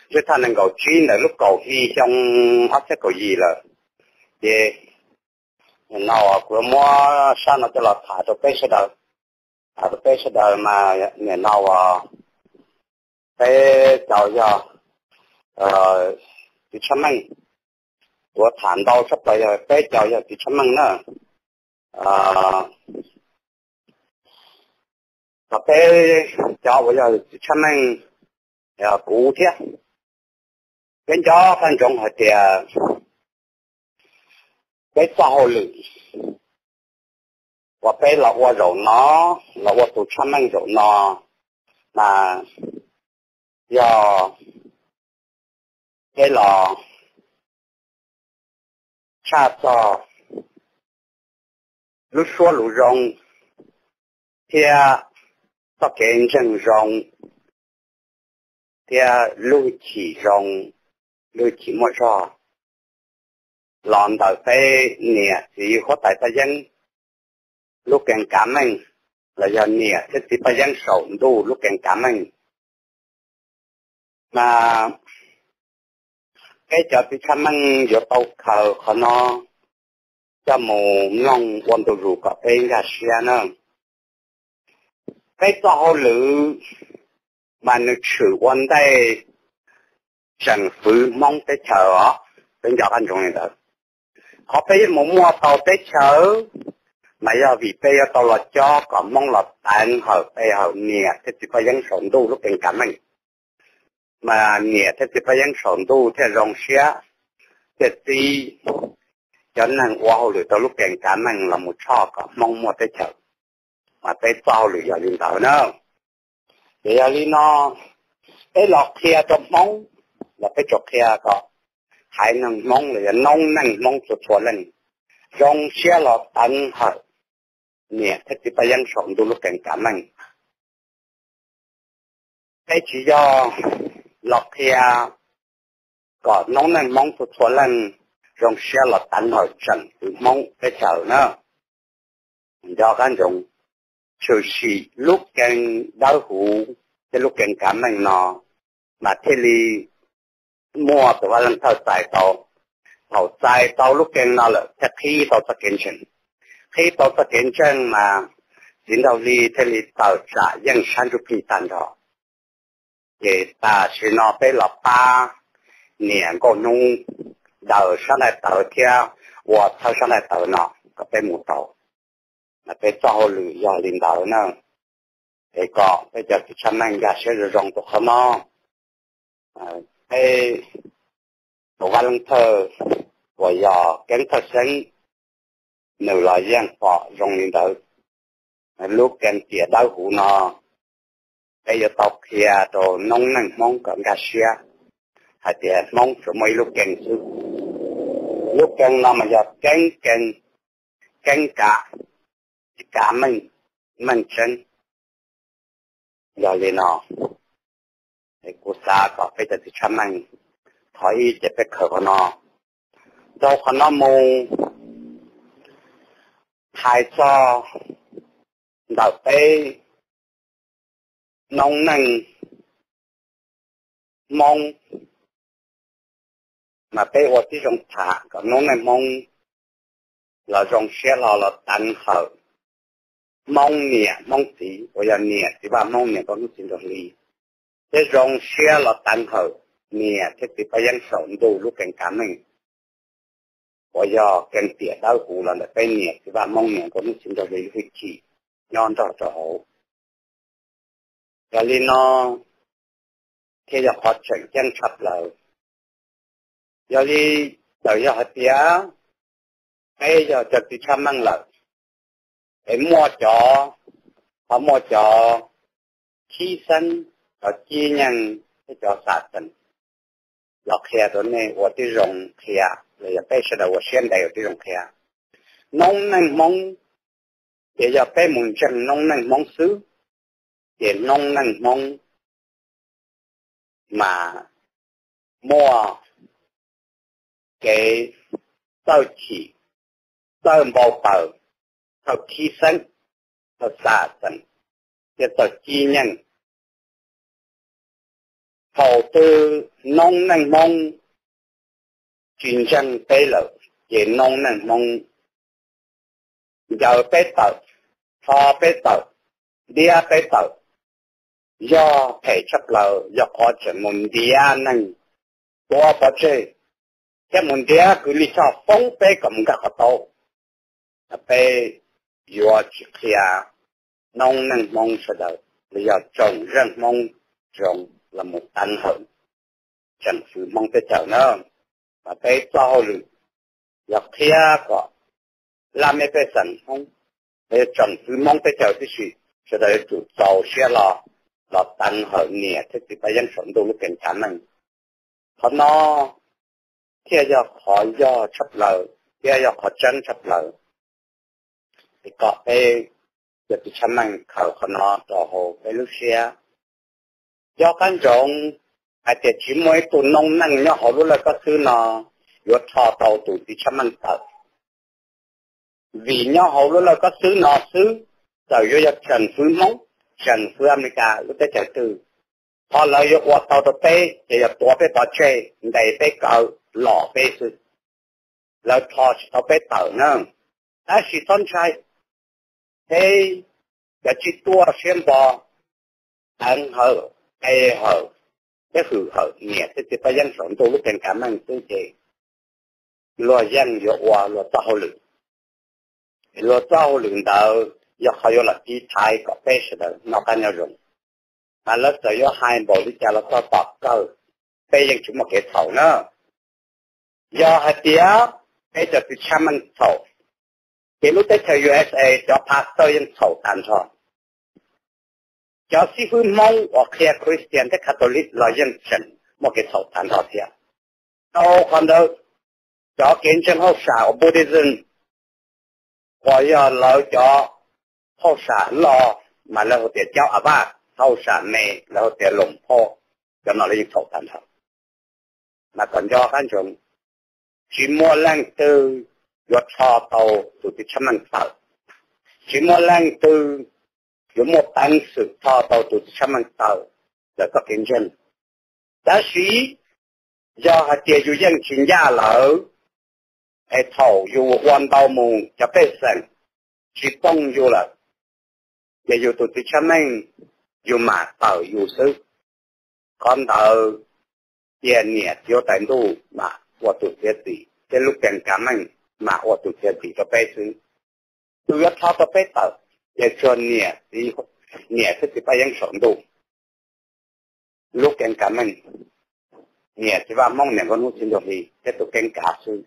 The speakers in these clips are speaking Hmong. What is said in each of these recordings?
Ntsib thaj nees nkaum tsib ntawm lub kaum hli xyoo ob txhiab kaum yim lawm. Ces nim no kuv muab sab no coj los tham rau peb sawv daws, tham rau peb sawv daws mas nim no uas peb cov yog txiv tshaj meej, kuv tham ntau tshaj plaws yog peb cov yog txiv tshaj meej na. Thaum peb cov uas yog txiv tshaj meej, kuv thiab, peb nco qab ntsoov hais tias peb txoj hauj lwm uas peb los ua zaum no, los ua tus tshaj meej zaum no, mas yog peb los tshaj txog lub suab lus zoo thiab txoj kev ntseeg zoo thiab lub hwj chim zoo, lub hwj chim muaj zog los ntawm peb niam txiv huab tais Paj Yeeb lub kees kav meej, los yog niam thiab txiv Paj Yeeb saum ntuj lub kees kav meej. Mas peb cov txiv tshaj meej yuav tau khaws qhov no coj mus mloog ua ntu zus kom peb nkag siab na. Peb txoj hauj lwm mas nws tshwm ua ntej tseem fwv Hmoob teb chaws os, peb nco qab ntsoov li ntawd. Qhov peb yuav mus muaj tau teb chaws mas yog vim peb yuav tau los cob kom Hmoob los teev hawm pe hawm niam thiab txiv Paj Yeeb saum ntuj lub kees kav meej. Mas niam thiab txiv Paj Yeeb saum ntuj thiaj zoo siab, thiaj txib cov neeg ua hauj lwm rau lub kees kav meej los mus tshoj kom Hmoob muaj teb chaws. Mas peb txoj hauj lwm yog li ntawd na. Ces yog li no, peb los qhia rau Hmoob, los peb tsuas qhia kom haiv neeg Hmoob los yog noob neej Hmoob txhua txhua leej zoo siab los teev hawm niam thiab txiv Paj Yeeb saum ntuj lub kees kav meej. Peb tsis yog los qhia kom noob neej Hmoob txhua txhua leej zoo siab los teev hawm tseem fwv Hmoob teb chaws na. Nco qab ntsoov, tshwm sim lub kees dawb huv thiab lub kees kav meej no mas thiaj li muaj tus vaj leej thawj txais tau. Thaum txais tau lub kees no lawm thiaj qhib tau txoj kev ntseeg. Qhib tau txoj kev ntseeg mas txiv nraug hli thiaj li tawm tsam yeej sab ntsuj plig tag nrho. Ces tam sim no peb los pab niam nkauj hnub daws sab nqaij tawv thiab ua thawj sab nqaij tawv no kom peb mus tau. Mas peb txoj hauj lwm yog li ntawd na. Es kom peb cov txiv tshaj meej nkag siab zoo zoo rau qhov no. Peb tus vaj leej thawj uas yog Keeb Thawj Xeeb, nws los yeej pom zoo li ntawd. Lub kees tiam dawb huv no peb yuav tau qhia rau noob neej Hmoob kom nkag siab hais tias Hmoob tsuas muaj ib lub kees xwb. Lub kees no mas yog keeb kees, keeb kav, kav meej, meej tseeb. Yog li no, kuv xav kom peb cov txiv tshaj meej, qhov ib ces peb khaws qhov no, rau qhov no mus, hais txog ntawm peb noob neej Hmoob, mas peb ua tib zoo tham kom noob neej Hmoob los zoo siab hlo los teev hawm Hmoob niam Hmoob txiv uas yog niam txiv Vaj Hmoob niam nkauj hnub txiv nraug hli, thiab zoo siab los teev hawm niam thiab txiv Paj Yeeb saum ntuj lub kees kav meej uas yog kees tiam dawb huv los ntawm peb niam txiv Vaj Hmoob niam nkauj hnub txiv nraug hli lub hwj chim nyob nrog rau hauv. Yog li no thiaj yog qhov tseem ceeb tshaj plaws. Yog li, txawm yog hais tias peb yog cov txiv tshaj meej lawm, es muaj cov, ho muaj cov khib xeeb, cov cib nyeej thiab cov xam xeem los qhia rau nej ua tib zoo qhia, los yog peb sawv daws ua siab ntev ua tib zoo qhia. Noob neej Hmoob, ces yog peb mus ntseeg noob neej Hmoob xwb, ces noob neej Hmoob mas muaj kev txawj chim, txawj npau taws, txawj khib xeeb, txawj xam xeem, thiab txawj cib nyeej. Thaum twg noob neej Hmoob tsis ntseeg peb lawm, ces noob neej Hmoob ncaws peb tawm, rho peb tawm, ntiab peb tawm, yog phem tshaj plaws yog qhov tseem mus ntiab neeg, tua pov tseg, thiab mus ntiab kwv Lis Choj foob peb kom mus nkag qhov taub. Peb yuav tsis qhia noob neej Hmoob sawv daws los yog tsoom zeej Hmoob zoo los mus teev hawm tseem fwv Hmoob teb chaws na. Mas peb txoj hauj lwm yog qhia kom laj mej pej xeem Hmoob los yog tseem fwv Hmoob teb chaws tib si, sawv daws yuav tsum txaus siab hlo los teev hawm niam thiab txiv Paj Yeeb saum ntuj lub Kees Kav Meej. Qhov no thiaj yog qhov yog tshaj plaws thiab yog qhov tseeb tshaj plaws. Es kom peb cov txiv tshaj meej khaws qhov no rau hauv peb lub siab. Nco qab ntsoov hais tias tsis muaj ib tug noob neej nyob hauv lub laj kob xwb no yuav rho tau tus txiv tshaj meej tawm. Vim nyob hauv lub laj kob xwb no xwb, txawm yuav yog tseem fwv Hmoob, tseem fwv Amelikas lub teb chaws twg, qhov lawv yuav ua tau rau peb ces yog tua peb pov tseg, ntes peb kaw, lom peb xwb. Lawv rho tsis tau peb tawm na. Tab sis txhob ntshai, peb cov tsib tuaj siab npo, teev hawm, qe hawm, thiab hwm hawm niam thiab txiv Paj Yeeb saum ntuj lub Kees Kav Meej xwb ces luag yeej yuav ua luag txoj hauj lwm. Luag txoj hauj lwm ntawd yog qhov yuav los tiv thaiv kom peb sawv daws noj qab nyob zoo. Mas lawv txawm yuav hais npaum li cas los txog tom kawg, peb yeej tsis muaj kev txhaum na. Yog hais tias peb cov txiv tshaj meej txhaum, ces lub teb chaws U S A cov pastor yeej txhaum tag nrho. Cov xib fwb Hmoob uas qhia Christian thiab Catholic los yeej tseem muaj kev txhaum tag nrho thiab. Rau qhov ntawd, cov kev ntseeg hauj sam uas Buddhism, uas yog lawv cov hauj sam loj, mas lawv hu tias cov a vaj, hauj sam me lawv hu tias loos phauj, cov no lawv yeej txhaum tag nrho. Mas kom nco qab ntsoov, tsis muaj leej twg yuav rho tau tus txiv tshaj meej tawm, tsis muaj leej twg yuav muaj peev xwm rho tau tus txiv tshaj meej tawm ntawm txoj kev ntseeg. Tab sis yog hais tias yus yeej tsis ncaj lawm, es thaum yus ua ntau mus cov pej xeem tsis poob yus lawm, ces yus tus txiv tshaj meej yus mam tawm yus xwb. Qhov ntawd cia niam txiv huab tais ntuj mam ua tus txiav txim, thiab lub Kees Kav Meej mam ua tus txiav txim rau peb xwb. Tus yuav rho tau peb tawm ces tsuas niam, niam thiab txiv Paj Yeeb saum ntuj lub Kees Kav Meej, niam txiv Vaj Hmoob, niam nkauj hnub txiv nraug hli thiab tus Kees Kav xwb.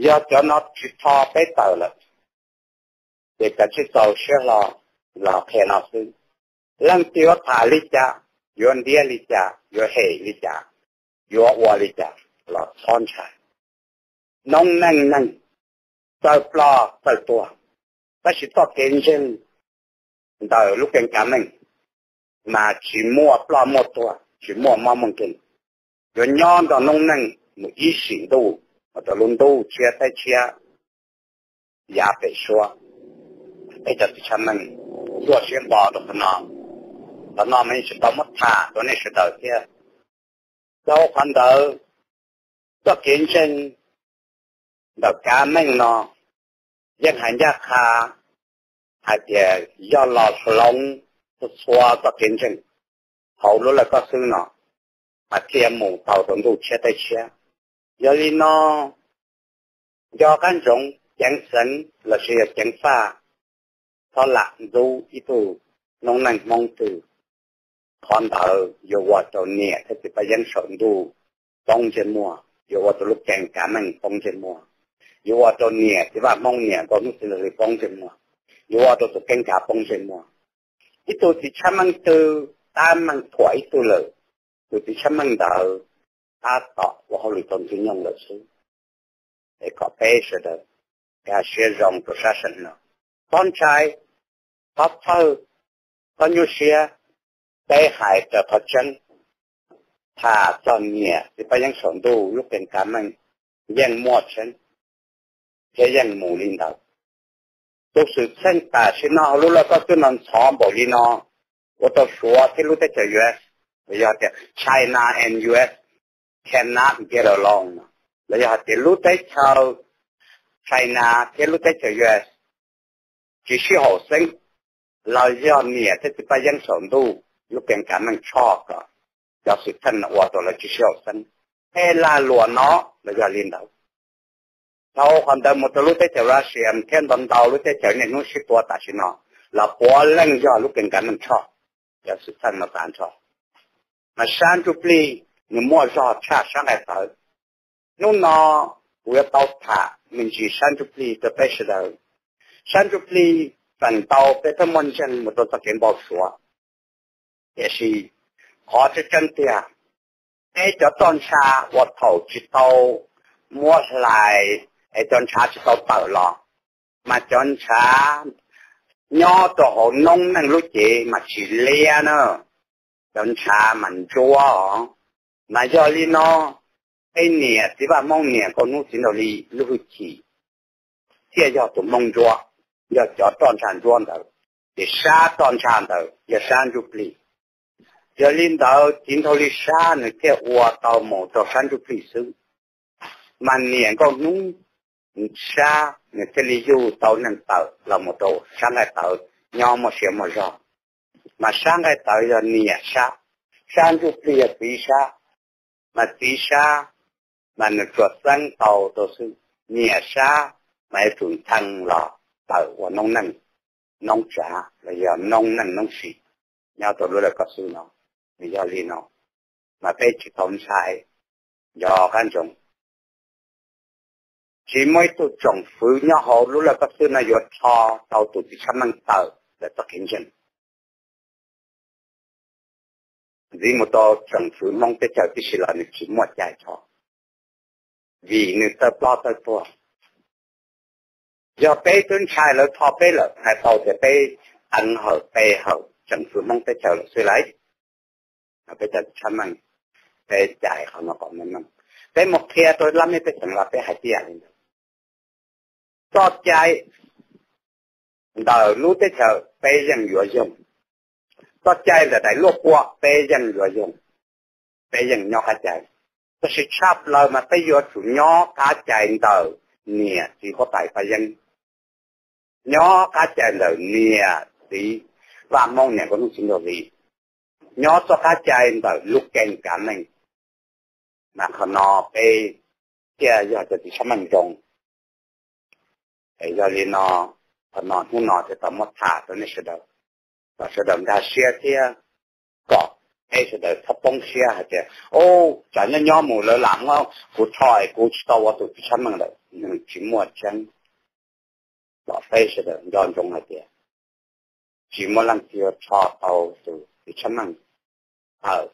Yog cov no tsis rho peb tawm lawm, ces kav tsij txaus siab hlo los qhia no xwb. Leej twg yuav tham li cas, yuav ntiab li cas, yuav hem li cas, yuav ua li cas los txhob ntshai. Noob neej neeg txawj ploj txawj tuag, tab sis txoj kev ntseeg ntawm lub Kees Kav Meej mas tsis muaj ploj muaj tuag, tsis muaj mob muaj nkeeg, yuav nyob nrog noob neej mus ib sim ntuj, mus rau lub ntuj tshiab teb tshiab yav pem suab. Peb cov txiv tshaj meej tuaj siab npo rau qhov no, qhov no mas yeej tsis tau muab tham rau nej sawv daws thiab. Rau qhov ntawd, txoj kev ntseeg ntawm Kav Meej no yeej hais ncaj qha hais tias yog los hloov txhua txhua txoj kev ntseeg hauv lub laj koj xwb no, mas thiaj mus tau rau ntuj tshiab teb tshiab. Yog li no, nco qab ntsoov ceev xeev lossis yog ceev faj, txhob lam ntxub ib tug noob neej Hmoob twg. Qhov ntawd yuav ua rau niam thiab txiv Paj Yeeb saum ntuj poob ntsej muag, yuav ua rau lub Kees Kav Meej poob ntsej muag, yuav ua rau niam txiv Vaj Hmoob, niam nkauj hnub txiv nraug hli poob ntsej muag, yuav ua rau tus Kees Kav poob ntsej muag. Ib tug txiv tshaj meej twg tab meeg thuam ib tug lawm, tus txiv tshaj meej ntawd tab tom ua hauj lwm tau ntxwg nyoog lawm xwb. Es kom peb sawv daws nkag siab zoo rau sab seem no, txhob ntshai, txhob txhawj, txhob nyuaj siab. Peb hais raws qhov tseeb, tham txog niam txiv Paj Yeeb saum ntuj lub Kees Kav Meej yeej muaj tseeb thiab yeej mus li ntawd. Tus xwm txheej tam sim no hauv lub laj koj xwb no ntxhov npaum li no, ua rau Suav thiab lub teb chaws U S los yog tias China and U S cannot get along, los yog hais tias lub teb chaws China thiab lub teb chaws U S tsis sib haum xeeb, los yog niam thiab txiv Paj Yeeb saum ntuj lub kees kav meej tshoj kom cov xwm txheej no ua rau lawv tsis sib haum xeeb. Tej lag luam no los yog li ntawd. Dhau qhov ntawd mus rau lub teb chaws Russia thiab ntau ntau lub teb chaws niaj hnub sib tua tam sim no los puav leej yog lub kees kav meej tshoj, cov xwm txheej no tag nrho. Mas sab ntsuj plig nws muaj zog tshaj sab nqaij tawv. Hnub no kuv yuav tau tham me ntsis sab ntsuj plig rau peb sawv daws. Sab ntsuj plig feem ntau peb twb muaj ntseeg mus rau txoj kev npau suav, tiam sis qhov tseeb tseeb tiag, peb cov roj ntsha uas thaum tsis tau muab hlais es cov ntshav tsis tau tawm los, mas cov ntshav nyob rau hauv noob neej lub cev mas tsis liab na, cov ntshav mas ntsuab os. Mas yog li no, peb niam txiv Vaj Hmoob niam nkauj hnub txiv nraug hli lub hwj chim thiaj yog tus Hmoob ntsuab, yog cov roj ntsha ntsuab ntawd, ces sab roj ntsha ntawd yog sab ntsuj plig. Yog li ntawd txiv nraug hli sab nws thiaj ua tau mus rau sab ntsuj plig xwb, mas niam nkauj hnub sab nws thiaj li yug tau neeg tawm los mus rau sab nqaij tawv nyob muaj sia muaj zog. Mas sab nqaij tawv yog niam sab, sab ntsuj plig yog txiv sab. Mas txiv sab mas nws tsuas xeeb tau rau xwb, niam sab mas yuav tsum ntxhee los tawm ua noob neej noob tsav los yog noob neej noob sim nyob rau lub laj koj xwb no. Nws yog li no, mas peb tsis tau ntshai, nco qab ntsoov, tsis muaj ib tug tsoom fwv nyob hauv lub laj koj xwb no yuav rho tau tus txiv Tshaj Meej tawm lawm txoj kev ntseeg. Ntxiv mus rau tsoom fwv Hmoob teb chaws tib si los nws tsis muaj cai rho, vim nws tawg ploj tawg tuag. Yog peb twb ntshai lawv rho peb lawm, hais tau tias peb teev hawm pe hawm tsoom fwv Hmoob teb chaws lawm xwb lauj. Peb cov Tshaj Meej, peb cais qhov no kom meej meej. Peb mus qhia rau lab mej pej xeem los peb hais tib yam li ntawd. Txoj cai ntawm lub teb chaws peb yeej yuav yoog, txoj cai ntawm daim luaj puam peb yeej yuav yoog, peb yeej nyob qab cai. Tab sis tshaj plaws mas peb yuav tsum nyob qab cai ntawm niam txiv huab tais Paj Yeeb, nyob qab cai ntawm niam txiv Vaj Hmoob niam nkauj hnub txiv nraug hli, nyob txoj qab cai ntawm lub keeb kav meej. Mas qhov no peb thiaj yog cov txiv Tshaj Meej zoo. Es yog li no, qhov no hnub no thiaj tau muab tham rau nej sawv daws, kom sawv daws nkag siab thiab kom peb sawv daws txhob poob siab hais tias, u, tsam nyob nyob mus lawv lam muab kuv rho es kuv tsis tau ua tus txiv Tshaj Meej lawm. Nws tsis muaj tseeb. Kom peb sawv daws nco ntsoov hais tias tsis muaj leej twg yuav rho tau tus txiv Tshaj Meej tawm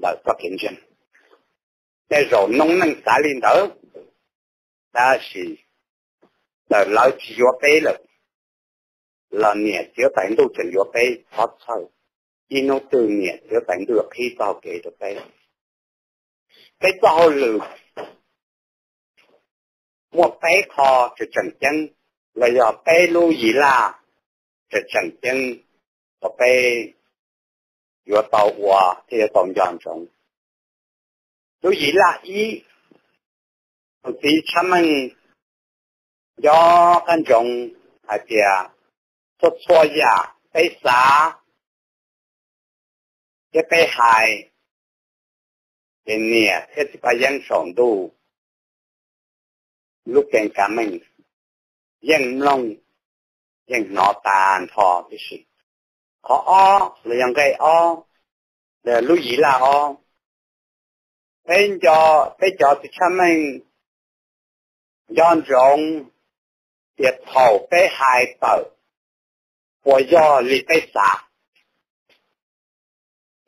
lawm txoj kev ntseeg. Tej zaum noob neej xav li ntawd, tab sis txawm lawv tsis yuav peb lawm los niam txiv huab tais ntuj tseem yuav peb txhob txhawj. Ib hnub twg niam txiv huab tais ntuj qhib txoj hau kev rau peb. Peb txoj hauj lwm muaj peb qho tseem tseem ceeb, los yog peb lub yim laj tseem tseem ceeb uas peb yuav tau ua thiab yuav tau nco ntsoov. Lub yim laj ib, tus txiv Tshaj Meej nco qab ntsoov hais tias txhua txhua yam peb xav thiab peb hais, ces niam thiab txiv Paj Yeeb saum ntuj lub keeb kav meej yeej mloog, yeej hnov tag nrho tib si. Qhov ob los yog nqe ob, lub yim laj ob, peb nco, peb cov txiv Tshaj Meej nco ntsoov tias thaum peb hais tawm puas yog li peb xav.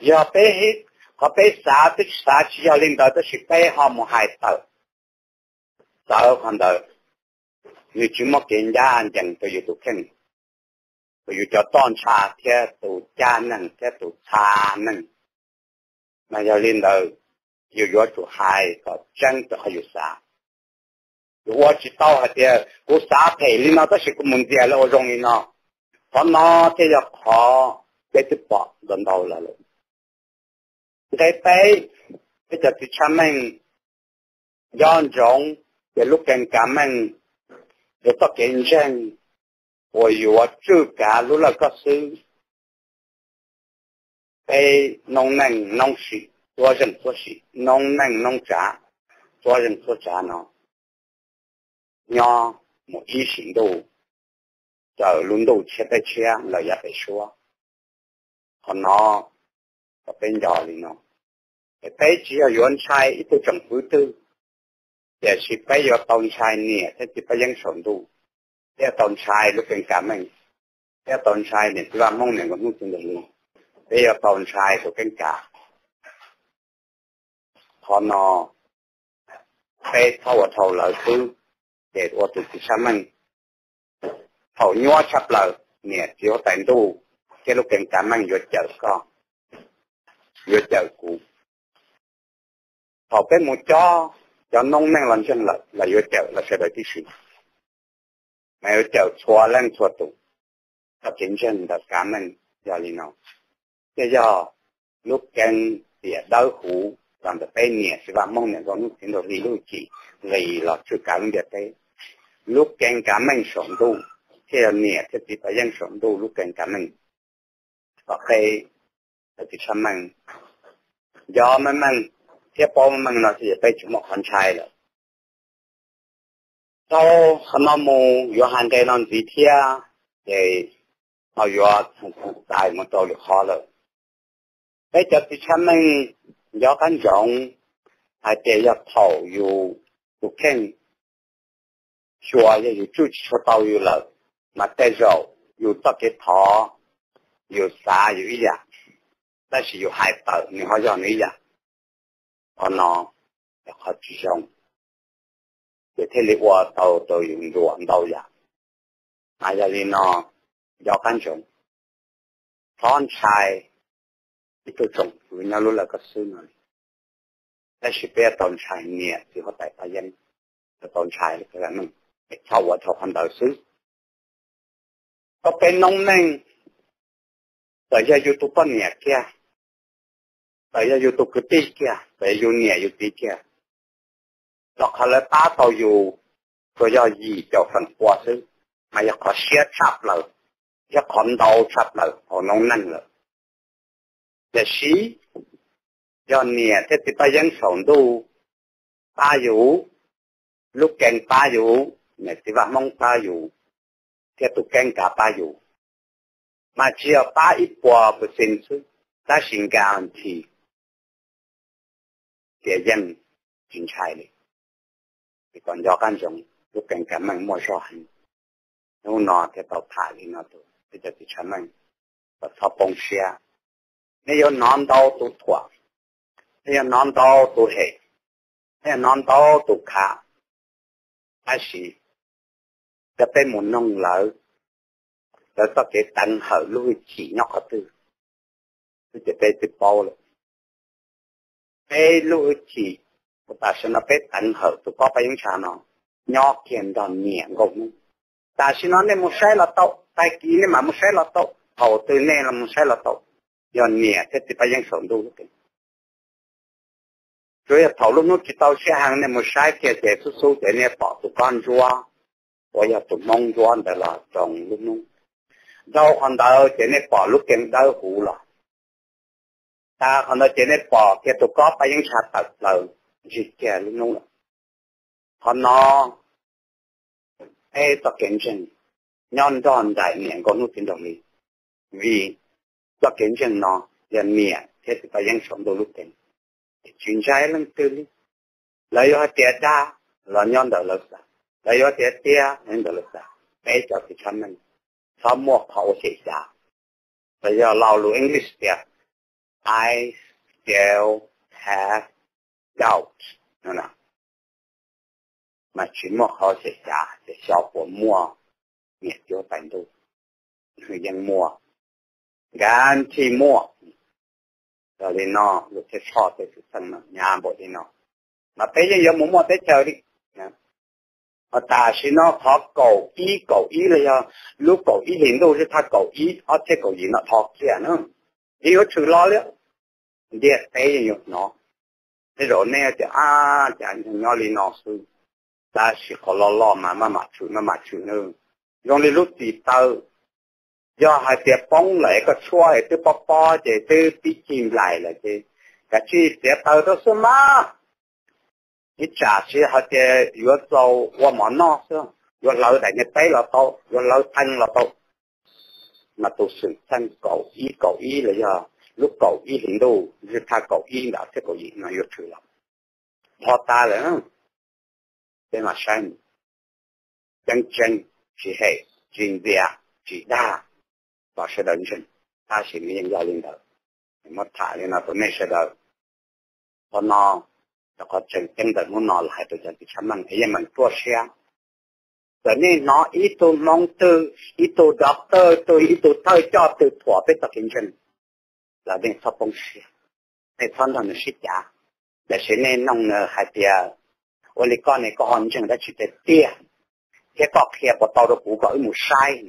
Yog peb, qhov peb xav twb xav tsis yog li ntawd tab sis peb ho mus hais tawm, txawv qhov ntawd, nws tsis muaj kev ncaj ncees rau yus tus kheej, rau yus cov roj ntsha thiab tus caj neeg thiab tus txha neeg. Mas yog li ntawd, yus yuav tsum hais kom tseeb rau qhov yus xav. Yus ua tsis tau hais tias kuv xav phem li no tab sis kuv mus ntxias lawv ua zoo li no. Qhov no thiaj yog qhov peb twb pom ntau ntau los lawm. Nqe peb, peb cov txiv tshaj meej, nco ntsoov tias lub kee kav meej yog txoj kev ntseeg uas yuav tswj kav lub lawj koj xwb. Peb noob neej noob sim, txhua zeej txhua sim, noob neej noob tsav, txhua zeej txhua tsav no nyob mus ib sim ntuj, raws lub ntuj tshiab peb tshiab lawm yav pem suab. Qhov no kom peb nco li no, es peb tsis yog yuav ntshai ib tug tsoom fwv twg, tiam sis peb yuav tau ntshai niam thiab txiv Paj Yeeb saum ntuj, peb yuav tau ntshai lub kee kav meej, peb yuav tau ntshai niam txiv Vaj Hmoob niam nkauj hnub txiv nraug hli, peb yuav tau ntshai tus kee kav. Qhov no peb txhob ua dhau lawv xwb, ces ua tus txiv tshaj meej. Thaum nyuaj tshaj plaws niam txiv huab tais ntuj thiab lub kee kav meej yuav cawm koj, yuav cawm kuv. Thaum peb mus cob cov noob neej los ntseeg lawm, los yuav cawm lawv sawv daws tib si, mas yuav cawm txhua leej txhua tus. Txoj kev ntseeg ntawm kav meej yog li no, thiaj yog lub kee tiam dawb huv los ntawm peb niam txiv Vaj Hmoob niam nkauj hnub txiv nraug hli lub hwj chim nqis los tswj kav lub ntiaj teb. Lub kee kav meej saum ntuj thiaj yog niam thiab txiv Paj Yeeb saum ntuj lub kee kav meej. Tom qab txiv tshaj meej, nco meej meej thiab paub meej meej no xwb ces peb tsis muaj qhov ntshai lawm. Tau qhov no mus yuav hais nqe no ntxiv thiab, ces ho yuav txais mus rau lwm qhov lawm. Peb cov txiv tshaj meej, nco qab ntsoov hais tias yog thaum yus tus kheej xyuas yog yus tswj tsis tshua tau yus lawm, mas tej zaum yus txoj kev thov, yus xav yus ib yam, tab sis yus hais tawm nws ho yog nws ib yam. Qhov no yog qhov tsis zoo, ces thiaj li ua tau rau yus nruam ntau yam. Mas yog li no, nco qab ntsoov, txhob ntshai ib tug tsoom fwv nyob lub lawj koj xwb no li, tab sis peb yuav tau ntshai niam txiv huab tais Paj Yeeb, yuav tau ntshai lub kee kav meej, es txhob ua dhau qhov ntawd xwb. Koj peb noob neej, txawm yog yus tus poj niam kiag, txawm yog yus tus kwv tij kiag, txawm yog yus niam yus txiv kiag, los qhov lawv pab tau yus tsuas yog yim caum feem pua xwb, mas yog qhov siab tshaj plaws, yog qhov ntau tshaj plaws hauv noob neej lawm. Tiam sis yog niam thiab txiv Paj Yeeb saum ntuj pab yus, lub kee pab yus, niam txiv Vaj Hmoob pab yus, thiab tus kee kav pab yus, mas tsis yog pab ib puas percent xwb, tab sis guarantee tias yeej tsis ntshai li. Ces kom nco qab ntsoov, lub kee kav meej muaj zog heev. Hnub no thiaj tau tham li no rau peb cov txiv tshaj meej, kom txhob poob siab. Nej yuav hnov ntau tus thuam, nej yuav hnov ntau tus hem, nej yuav hnov ntau tus khav, tab sis cov peb mus noog lawv, lawv txoj kev teev hawm lub hwj chim nyob qhov twg, twb ces peb twb paub lawm. Peb lub hwj chim, tam sim no peb teev hawm tus kob paj yeeb ntsha no nyob kiag nrog niam nkauj hnub. Tam sim no nej mus saib los tau, tag kis nej mam mus saib los tau, thaum twg nej los mus saib los tau, yog niam thiab txiv paj yeeb saum ntuj lub kee. Tsuas yog thaum lub hnub tsis tau siab heev nej mus saib kiag ces xub xub ces nej pom tus kob ntsuab uas yog tus hmoob ntsuab ntawd los rau lub hnub. Dhau qhov ntawd ces nej pom lub kee dawb huv los. Tag qhov ntawd ces nej pom kiag tus kob paj yeeb ntsha tawm plaws ntsig kiag lub hnub lawm. Qhov no peb txoj kev ntseeg nyob nrog nraim niam nkauj hnub txiv nraug hli, vim txoj kev ntseeg no yog niam thiab txiv paj yeeb saum ntuj lub kee, tsis ntshai leej twg li. Lawv yuav hais tias dag los nyob ntawm lawv xav, lawv yuav hais tias tiag los nyob ntawm lawv xav. Peb cov txiv tshaj meej txhob muaj qhov ua xyem xyav, los yog lo lus English tias I still have doubt no, mas tsis muaj qhov xyem xyav tias xyov puas muaj niam txiv huab tais ntuj, nws yeej muaj, guarantee muaj. Yog li no lus thiaj tshoj tej xwm txheej no hnyav npaum li no, mas peb yeej yuav mus muaj teb chaws li. Ho tam sim no qhov kaum ib kaum ib los yog lub kaum ib hlis ntuj xwb, thaj kaum ib ob txhiab kaum yim no dhos kiag na, yeej yuav tshwm los li. ntiaj teb yeej yuav hnov. Tej zaum nej tias, ab, cas nyob li no xwb, tab sis qhov loj loj mas maj mam tshwm maj mam tshwm na. Zoo li lub txim taw, yog hais tias poob lawm es koj tshuab es twb pob pob ces twb pib cig nplaim lawm ces kav tsij txiav taw rau xwb mas. Ib tsam tsis hais tias yuav txaus ua mov noj xwb, yuav hlawv daim niag teb los tau, yuav hlawv thee los tau. Mas tus xwm txheej kaum ib kaum ib los yog lub kaum ib hlis ntuj, ntshe thaj kaum ib ntawm txhiab kaum yim no yuav tshwm los, npho tas lawm. Peb mam saib, tseeb tseeb, tsis hem, tsis ntxias, tsis dag, kom sawv daws ntseeg, tab sis nws yeej yog li ntawd. Muab tham li no rau nej sawv daws. Qhov no, qhov tseem ceeb ntawm hnub no los hais rau cov txiv tshaj meej es yeej meem ruaj siab. Txawm nej hnov ib tug hmoob twg, ib tug doctor twg, ib tug thawj coj twg thuam peb txoj kev ntseeg, los nej txhob poob siab, nej txhob nrog nws sib cav. Tab sis nej noog nws hais tias, ua li koj ne koj ho ntseeg dab tsi tiag tiag, thiab koj qhia puas tau rau kuv kom wb mus saib?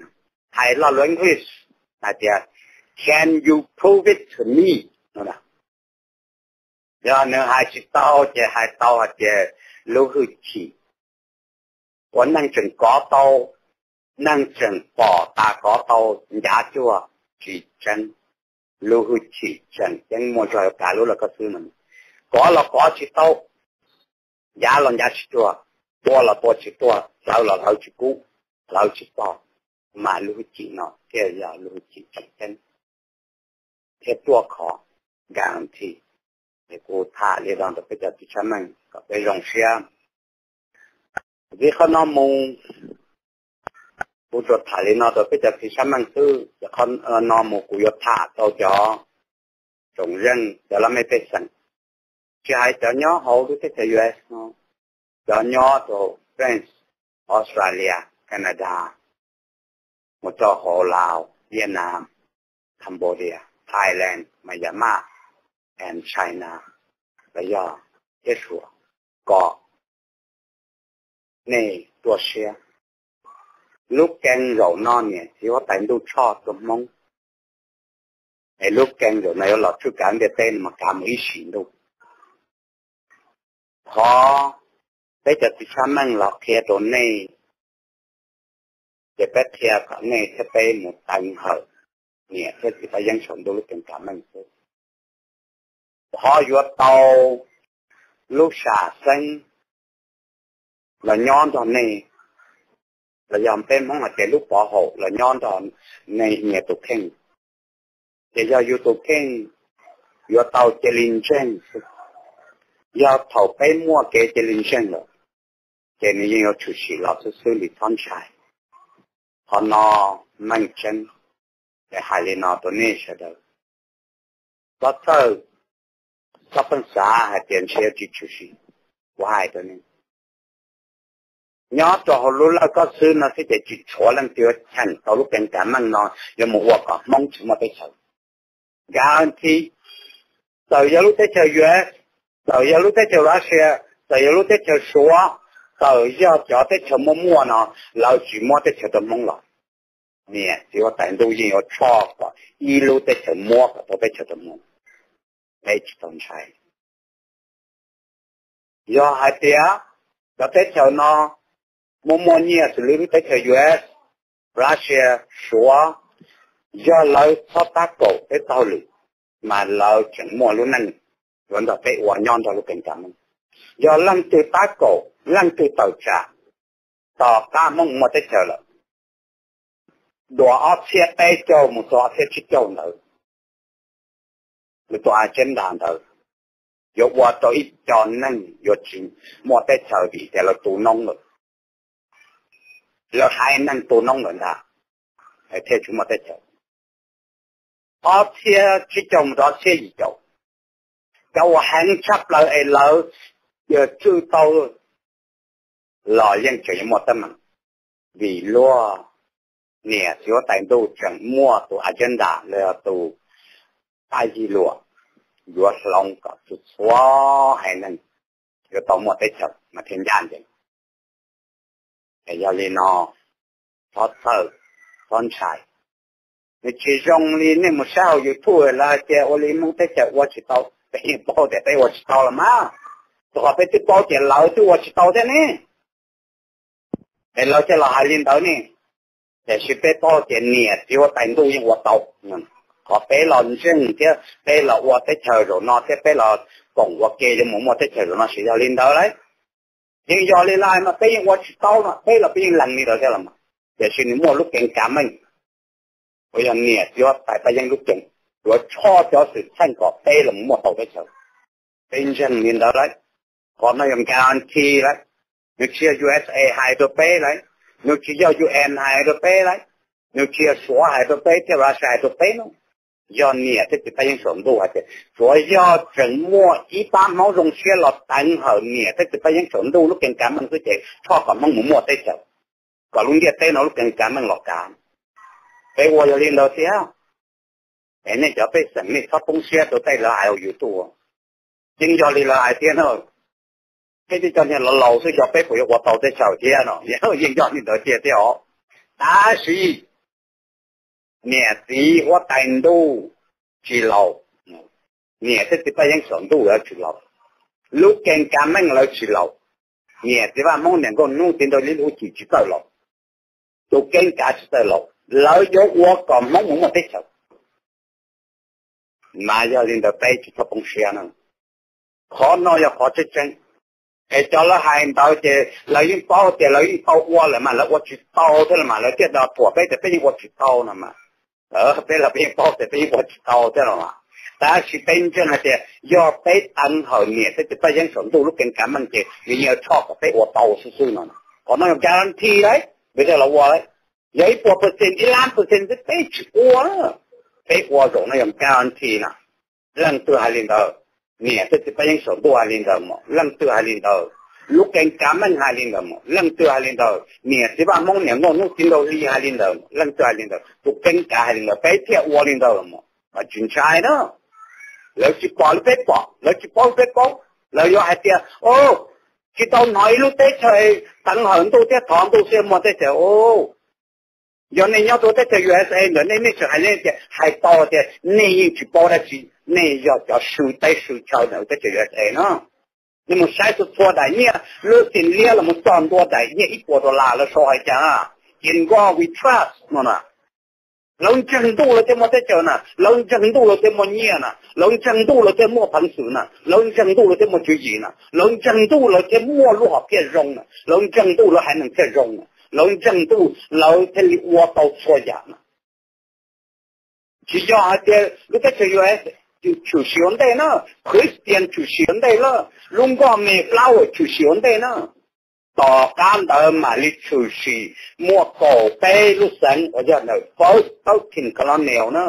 Hais lo lus English hais tias, can you prove it to me? Yog nws hais tsis tau ces hais tau hais tias, lub hwj chim uas neeg tseem kov tau, neeg tseem pom tas kov tau ncav cuag tsis tseeb. Lub hwj chim tseem ceeb muaj zog yuav kav lub laj koj xwb no. Kov los kov tsis tau, ncav los ncav tsis cuag, tua los tua tsis tuag, hlawv los hlawv tsis kub, hlawv tsis pog, mas lub hwj chim no thiaj yog lub hwj chim tseem ceeb thiab ruaj khov, guarantee. Es kuv tham li no rau peb cov txiv tshaj meej kom peb zoo siab. Vim qhov no mus, kuv tsuas tham li no rau peb cov txiv tshaj meej xwb, ces qhov no mus kuv yuav tham rau cov tsoom zeej, cov laj mej pej xeem, tsis hais cov nyob hauv lub teb chaws U S no, cov nyob rau France, Australia, Canada, mus rau hauv Laos, Vietnam, Cambodia, Thailand, Myanmar, and China, los yog thiab Suav, kom nej ruaj siab. Lub kee zaum no niam txiv huab tais ntuj tshoj rau Hmoob, es lub kee zaum no yuav los tswj kav ntiaj teb no mas kav mus ib sim ntuj. Qhov peb cov txiv tshaj meej los qhia rau nej, ces peb qhia kom nej thiab peb mus teev hawm niam thiab txiv Paj Yeeb saum ntuj lub kee kav meej xwb. Qhov yuav tau lub sam xeeb los nyob nrog nej, los yog peb Hmoob hais tias lub pov haum los nyob nrog nej niam tus kheej, ces yog yus tus kheej yuav tau cia li ntseeg xwb. Yog thaum peb muaj kev cia li ntseeg lawm, ces nws yeej yuav tshwm sim los xwb xwb li, txhob ntshai. Qhov no meej tseeb, es hais li no rau nej sawv daws. Txhob txhawj, txhob pheej xav hais tias ntshe yuav tsis tshwm sim. Kuv hais rau nej, nyob rau hauv lub lawj koj xwb no xwb ces tsis tshuav leej twg yuav cheem tau lub kee kav meej no yuav mus ua kom Hmoob tsis muaj teb chaws. Guarantee, txawm yog lub teb chaws U S, txawm yog lub teb chaws Russia, txawm yog lub teb chaws Suav, txawm yog cov teb chaws muaj muaj no, lawv tsis muab teb chaws rau Hmoob los, niam txiv huab tais ntuj yeej yuav tshoj kom ib lub teb chaws muab kom tau teb chaws rau Hmoob. Peb tsis tau ntshai. Yog hais tias cov teb chaws no muaj muaj nyiaj xws li lub teb chaws U S, Russia, Suav, yog lawv txhob tab kaum peb txoj hauj lwm, mas lawv tseem muaj lub neej yuav nrog peb ua nyob nrog lub kee kav meej. Yog leej twg tab kaum, leej twg tawm tsam, tom qab Hmoob muaj teb chaws lawm, dua ob txhiab peb caug mus txog ob txhiab tsib caug ntawd, lawv tus agenda ntawd yuav ua rau ib co neeg yuav tsis muaj teb chaws vim tias lawv tu noob lawm. Lawv haiv neeg tu noob lawm ntag, thiaj tsis muaj teb chaws. Ob txhiab tsib caug mus rau ob txhiab yim caum, cov uas heev tshaj plaws es lawv yuav tswj tau los yeej tseem yuav muaj teeb meem, vim luag niam txiv huab tais ntuj tseem muaj tus agenda los yog tus paj yig luam yuav hloov kom txhua txhua haiv neeg yuav tau muaj teb chaws mas thiaj ncaj ncees. Es yog li no, txhob txhawj, txhob ntshai. Nws tsis zoo li nej mus saib hauv YouTube lawv hais tias ua li Hmoob teb chaws ua tsis tau, peb yeej paub tias peb ua tsis tau los mas. Rau qhov peb twb paub tias lawv twb ua tsis tau thiab ne. Es lawv thiaj los hais li ntawd ne. Tiam sis peb paub tias niam txiv huab tais ntuj yeej ua tau. Qhov peb los ntseeg thiab peb los ua teb chaws zaum no thiab peb los koom ua ke yuav mus muaj teb chaws zaum no ces yog li ntawd lauj. Yeej yog li lawm mas peb yeej ua tsis tau no, peb los peb yeej lees li ntawd thiab los mas. Tiam sis nws muaj lub keeb kav meej uas yog niam txiv huab tais Paj Yeeb lub ceem yuav tshoj cov xwm txheej kom peb los muaj tau teb chaws. Peb ntseeg li ntawd lauj. Qhov no yog guarantee lauj. Nws tsis yog U S A hais rau peb lauj, nws tsis yog U N hais rau peb lauj, nws tsis yog Suav hais rau peb thiab Russia hais rau peb no. Yog niam thiab txiv Paj Yeeb saum ntuj hais tias tsuav yog tseem muaj ib pab Hmoob zoo siab los teev hawm niam thiab txiv Paj Yeeb saum ntuj lub keeb kav meej xwb ces tshoj kom Hmoob mus muaj teb chaws, kom lub ntiaj teb no lub keeb kav meej los kav. Peb ua yog li ntawd thiab. Es nej cov pej xeem nej txhob poob siab rau tej lawv hais hauv YouTube. Yeej yog li lawv hais thiab na. Peb twb cov niag laus laus xwb, yog peb puas yuav ua tau teb chaws thiab no? Yeej yog li ntawd tiag thiab os. Tab sis niam txiv huab tais ntuj tsis laus, niam thiab txiv Paj Yeeb saum ntuj lawv tsis laus, lub keeb kav meej lawv tsis laus, niam txiv Vaj Hmoob niam nkauj hnub txiv nraug Lis Huj Chim tsis txawj laus, tus keeb kav tsis txawj laus, lawv yuav ua kom Hmoob mus muaj teb chaws. Mas yog li ntawd peb tsis txhob poob siab na. Qhov no yog qhov tseeb tseeb. Es cov lawv hais ntawd ces lawv yeej paub tias lawv yeej tau ua lawm mas lawv ua tsis tau thiab los mas lawv thiaj los thuam peb tias peb yeej ua tsis tau no mas. Peb los peb yeej paub tias peb yeej ua tsis tau thiab los mas. Tab sis peb ntseeg hais tias yog peb teev hawm niam thiab txiv Paj Yeeb saum ntuj lub keeb kav meej ces nws yeej tshoj kom peb ua tau xwb xwb no. Qhov no yog guarantee lauj, peb thiaj los ua lauj. Yog ib puas percent, ib lab percent xwb peb tsis ua. Peb ua zaum no yog guarantee na. Leej twg hais li ntawd? Niam thiab txiv Paj Yeeb saum ntuj hais li ntawd mos, leej twg hais li ntawd? Lub keeb kav meej hais li ntawd mos, leej twg hais li ntawd? Niam txiv Vaj Hmoob niam nkauj hnub txiv nraug Lis hais li ntawd, leej twg hais li ntawd? Tus keeb kav hais li ntawd peb thiaj ua li ntawd los mos. Mas tsis ntshai na. Lawv tsis pom li peb pom, lawv tsis paub li peb paub. Lawv yuav hais tias, o, tsis tau hnov ib lub teb chaws teev hawm ntuj thiab thov ntuj xwb muaj teb chaws. O, yog nej nyob rau teb chaws U S A ntawd nej, nej tseem hais tias hais tau tias nej yeej tsis paub dab tsi, nej yog cov sw teb sw chaw ntawm teb chaws U S A no. Nej mus saib txhua txhua daim nyiaj, lub xim liab los mus txog ntua daim nyiaj ib puas dollar lawv sau hais tias, In God We Trust no na. Lawv ntseeg ntuj lawv thiaj muaj teb chaws na, lawv ntseeg ntuj lawv thiaj muaj nyiaj na, lawv ntseeg ntuj lawv thiaj muaj peev xwm na, lawv ntseeg ntuj lawv thiaj muaj tswv yim na, lawv ntseeg ntuj lawv thiaj muaj lub hom phiaj zoo na, lawv ntseeg ntuj lawv haiv neeg thiaj zoo na, lawv ntseeg ntuj lawv thiaj li ua tau txhua yam na. Tsis yog hais tias lub teb chaws U S tshwm sim ua ntej na, Christian tshwm sim ua ntej na, lub nkoj me flower tshwm sim ua ntej na. Tom qab ntawd mam li tshwm sim muaj kaum peb lub xeev uas yog ntawm first thirteen colonial na,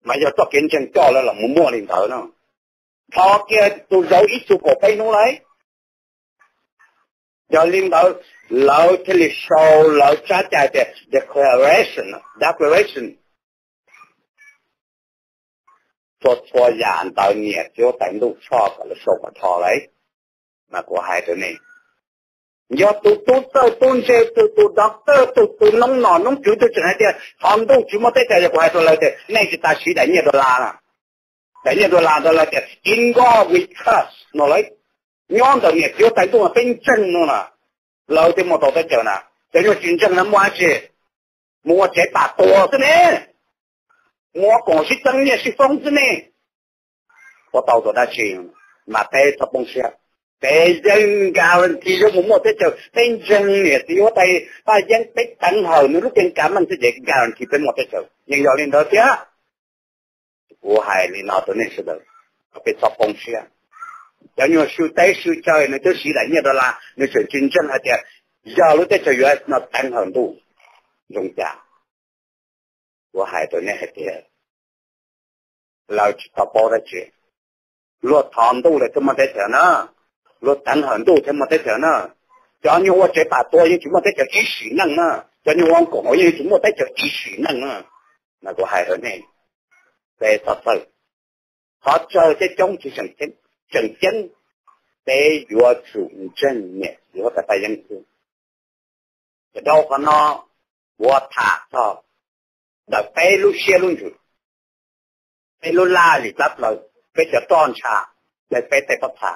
mas yog txoj kev ntseeg coj lawv los mus muaj li ntawd na. Thov kiag tus zauv ib txug kaum peb hnub lauj. Yog li ntawd lawv thiaj li sau lawv tsab cai tias declaration, declaration. Txhua txhua yam ntawd niam txiv huab tais ntuj tshoj kom lawv sau kom dhos lauj. Mas kuv hais rau nej, yog tus tub txawj tub ntse, tus tus doctor, tus tus noob nom noob tswv twg tseem hais tias thov ntuj tsis muaj teb chaws, yog kuv hais rau lawv tias nej tsis tas siv daim nyiaj dollar na. Daim nyiaj dollar ntawd lawv tias In God We Trust no lauj. Nyob ntawm niam txiv huab tais ntuj mas peb ntseeg no na, lawv thiaj muaj tau teb chaws na. Cov nyuag tsis ntseeg na muaj dab tsi? Mus ua tsev pam tuag xwb ne, mus ua koom sib txeeb nyiaj sib foob xwb ne. Ua tau tus dab tsi? Mas peb txhob poob siab, peb yeej guarantee yuav mus muaj teb chaws. Peb ntseeg niam txiv huab tais Paj Yeeb, peb teev hawm nws lub keeb kav meej xwb ces guarantee peb muaj teb chaws. Yeej yog li ntawd thiab. Kuv hais li no rau nej sawv daws, peb txhob poob siab. Cov nyuag sw teb sw chaw nws twb siv daim nyiaj dollar, nws tseem tsis ntseeg hais tias yog lub teb chaws U S no teev hawm ntuj zoo cas. Kuv hais rau nej hais tias lawv tsis tau paub dab tsi. Luag thov ntuj lawv thiaj muaj teb chaws na, luag teev hawm ntuj thiaj muaj teb chaws na. Cov nyuag ua tsev pam tuag yeej tsis muaj teb chaws ib sim neej na, cov nyuag ua koom yeej tsis muaj teb chaws ib sim neej na. Mas kuv hais rau nej, peb txhob txhawj, qhov tsawg thiab coob tsis tseem ceeb, peb yuav tsum ntseeg niam txiv huab tais Paj Yeeb xwb. Ces dhau qhov no kuv tham txog ntawm peb lub siab lub ntsws, peb lub laj lim plab plaws, peb cov roj ntsha, peb tej pob txha.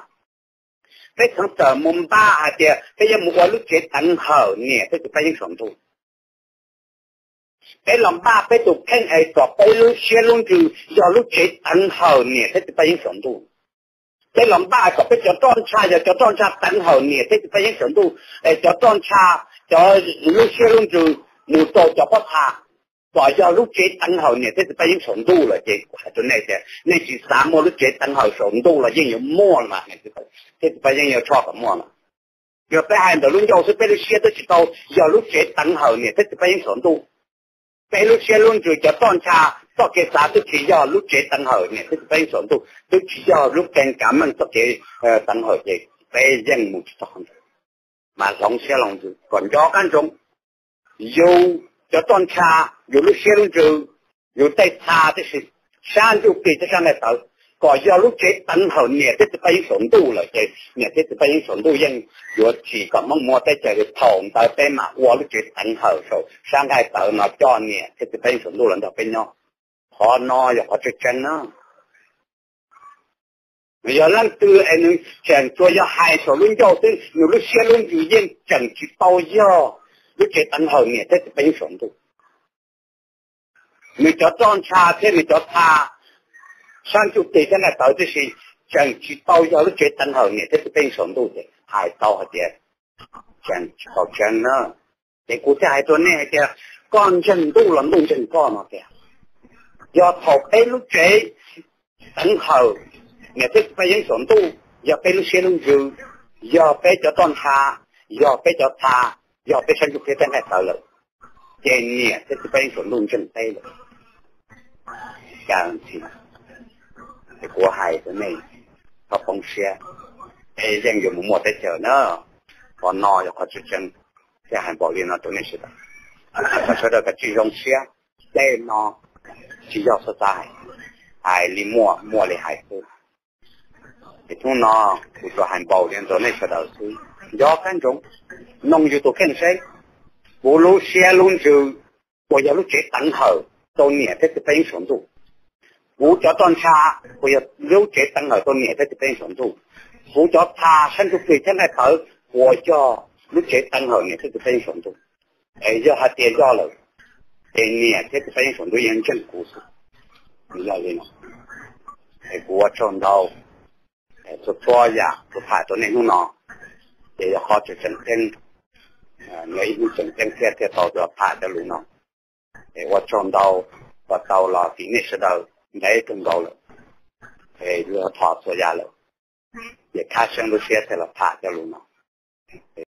Peb txheev tawm mus npaj hais tias peb yuav mus ua lub tsev teev hawm niam thiab txiv Paj Yeeb saum ntuj. Peb los npaj peb tus kheej es kom peb lub siab lub ntsws yog lub tsev teev hawm niam thiab txiv Paj Yeeb saum ntuj. Peb los npaj kom peb cov roj ntsha yog cov roj ntsha teev hawm niam thiab txiv Paj Yeeb saum ntuj, es cov roj ntsha, cov lub siab lub ntsws mus rau cov pob txha, kom yog lub tsev teev hawm niam thiab txiv Paj Yeeb saum ntuj lawm ces kuv hais rau nej tias nej tsis xav muaj lub tsev teev hawm saum ntuj los yeej yuav muaj mas, thiab txiv Paj Yeeb yuav tshoj kom muaj mas. Yog peb hais ntawm lub ncauj xwb peb lub siab twb tsis tau yog lub tsev teev hawm niam thiab txiv Paj Yeeb saum ntuj. Peb lub siab lub ntsws cov roj ntsha txoj kev xav twb tsis yog lub tsev teev hawm niam thiab txiv Paj Yeeb saum ntuj, twb tsis yog lub kee kav meej txoj kev teev hawm ces peb yeej mus tsis tau qhov ntawd. Mas hloov siab hloov ntsws kom nco qab ntsoov, yus cov roj ntsha, yus lub siab lub ntsws, yus tej txha tib si, sab ntsuj plig thiab sab nqaij tawv, kom yog lub tsev teev hawm niam thiab txiv Paj Yeeb saum ntuj lawm ces niam thiab txiv Paj Yeeb saum ntuj yeej yuav tsim kom Hmoob muaj teb chaws li. Thaum ntawd peb mam ua lub tsev teev hawm saum sab nqaij tawv no coj niam thiab txiv Paj Yeeb saum ntuj los nrog peb nyob. Qhov no yog qhov tseeb tseeb na. Yog leej twg es nws tseem tsuas yog hais saum lub ncauj xwb, nws lub siab lub ntsws yeej tseem tsis tau yog lub tsev teev hawm niam thiab txiv Paj Yeeb saum ntuj. Nws cov roj ntsha thiab nws cov txha, sab ntsuj plig thiab nqaij tawv tib si, tseem tsis tau yog lub tsev teev hawm niam thiab txiv Paj Yeeb saum ntuj ces hais tau hais tias tseem tsis tau tseeb na. Ces kuv thiaj hais rau nej hais tias koj ntseeg ntuj los ntuj ntseeg koj no tias, yog thaum peb lub tsev teev hawm niam thiab txiv Paj Yeeb saum ntuj yog peb lub siab lub ntsws, yog peb cov roj ntsha, yog peb cov txha, yog peb sab ntsuj plig thiab nqaij tawv lawm, ces niam thiab txiv Paj Yeeb saum ntuj ntseeg peb lawm. Ces kuv hais rau nej, txhob poob siab, peb yeej yuav mus muaj teb chaws na. Qhov no yog qhov tseeb tseeb, thiaj hais npaum li no rau nej sawv daws. Kom sawv daws kav tsij zoo siab, tej no tsis yog xav xav hais, hais li muaj muaj li hais xwb. Es hnub no kuv tsuas hais npaum li rau nej sawv daws xwb. Nco qab ntsoov, noog yus tus kheej seb, kuv lub siab lub ntsws puas yog lub tsev teev hawm rau niam thiab txiv Paj Yeeb saum ntuj? Kuv cov roj ntsha puas yog lub tsev teev hawm rau niam thiab txiv Paj Yeeb saum ntuj? Kuv cov txha, sab ntsuj plig thiab nqaij tawv puas yog lub tsev teev hawm niam thiab txiv Paj Yeeb saum ntuj? Es yog hais tias yog lawm, ces niam thiab txiv Paj Yeeb saum ntuj yeej ntseeg kuv xwb. Yog li no, es kuv ua tsaug ntau, txhua txhua yam kuv tham rau nej hnub no, ces yog qhov tseem ceeb, nws ib hnub tseem ceeb thiaj thiaj tau tham cov lus no. Es ua tsaug ntau, ua tau los vim nej sawv daws ntev kawg nkaus lawm, es yuav thov txhua yam lawm, ces khab seeb lub siab thiaj los tham cov lus no.